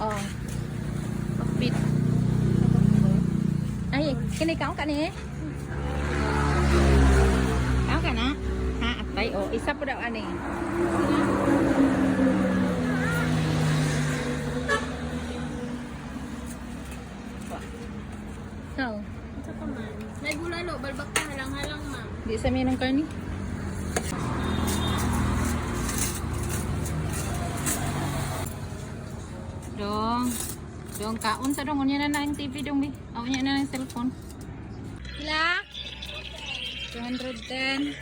Oh. Pakbit. Ay, kini kaon ka ni? Kaon ka na? Ha, atay oh. Isa po daw ani. So, Ito pa man. May bulalo, balbak ka, halang-halang ma. Di sa minong karni. Dong. Dong kaon sa dong unya na na ang TV dong bi. Aw unya na ang cellphone. Sila? 210.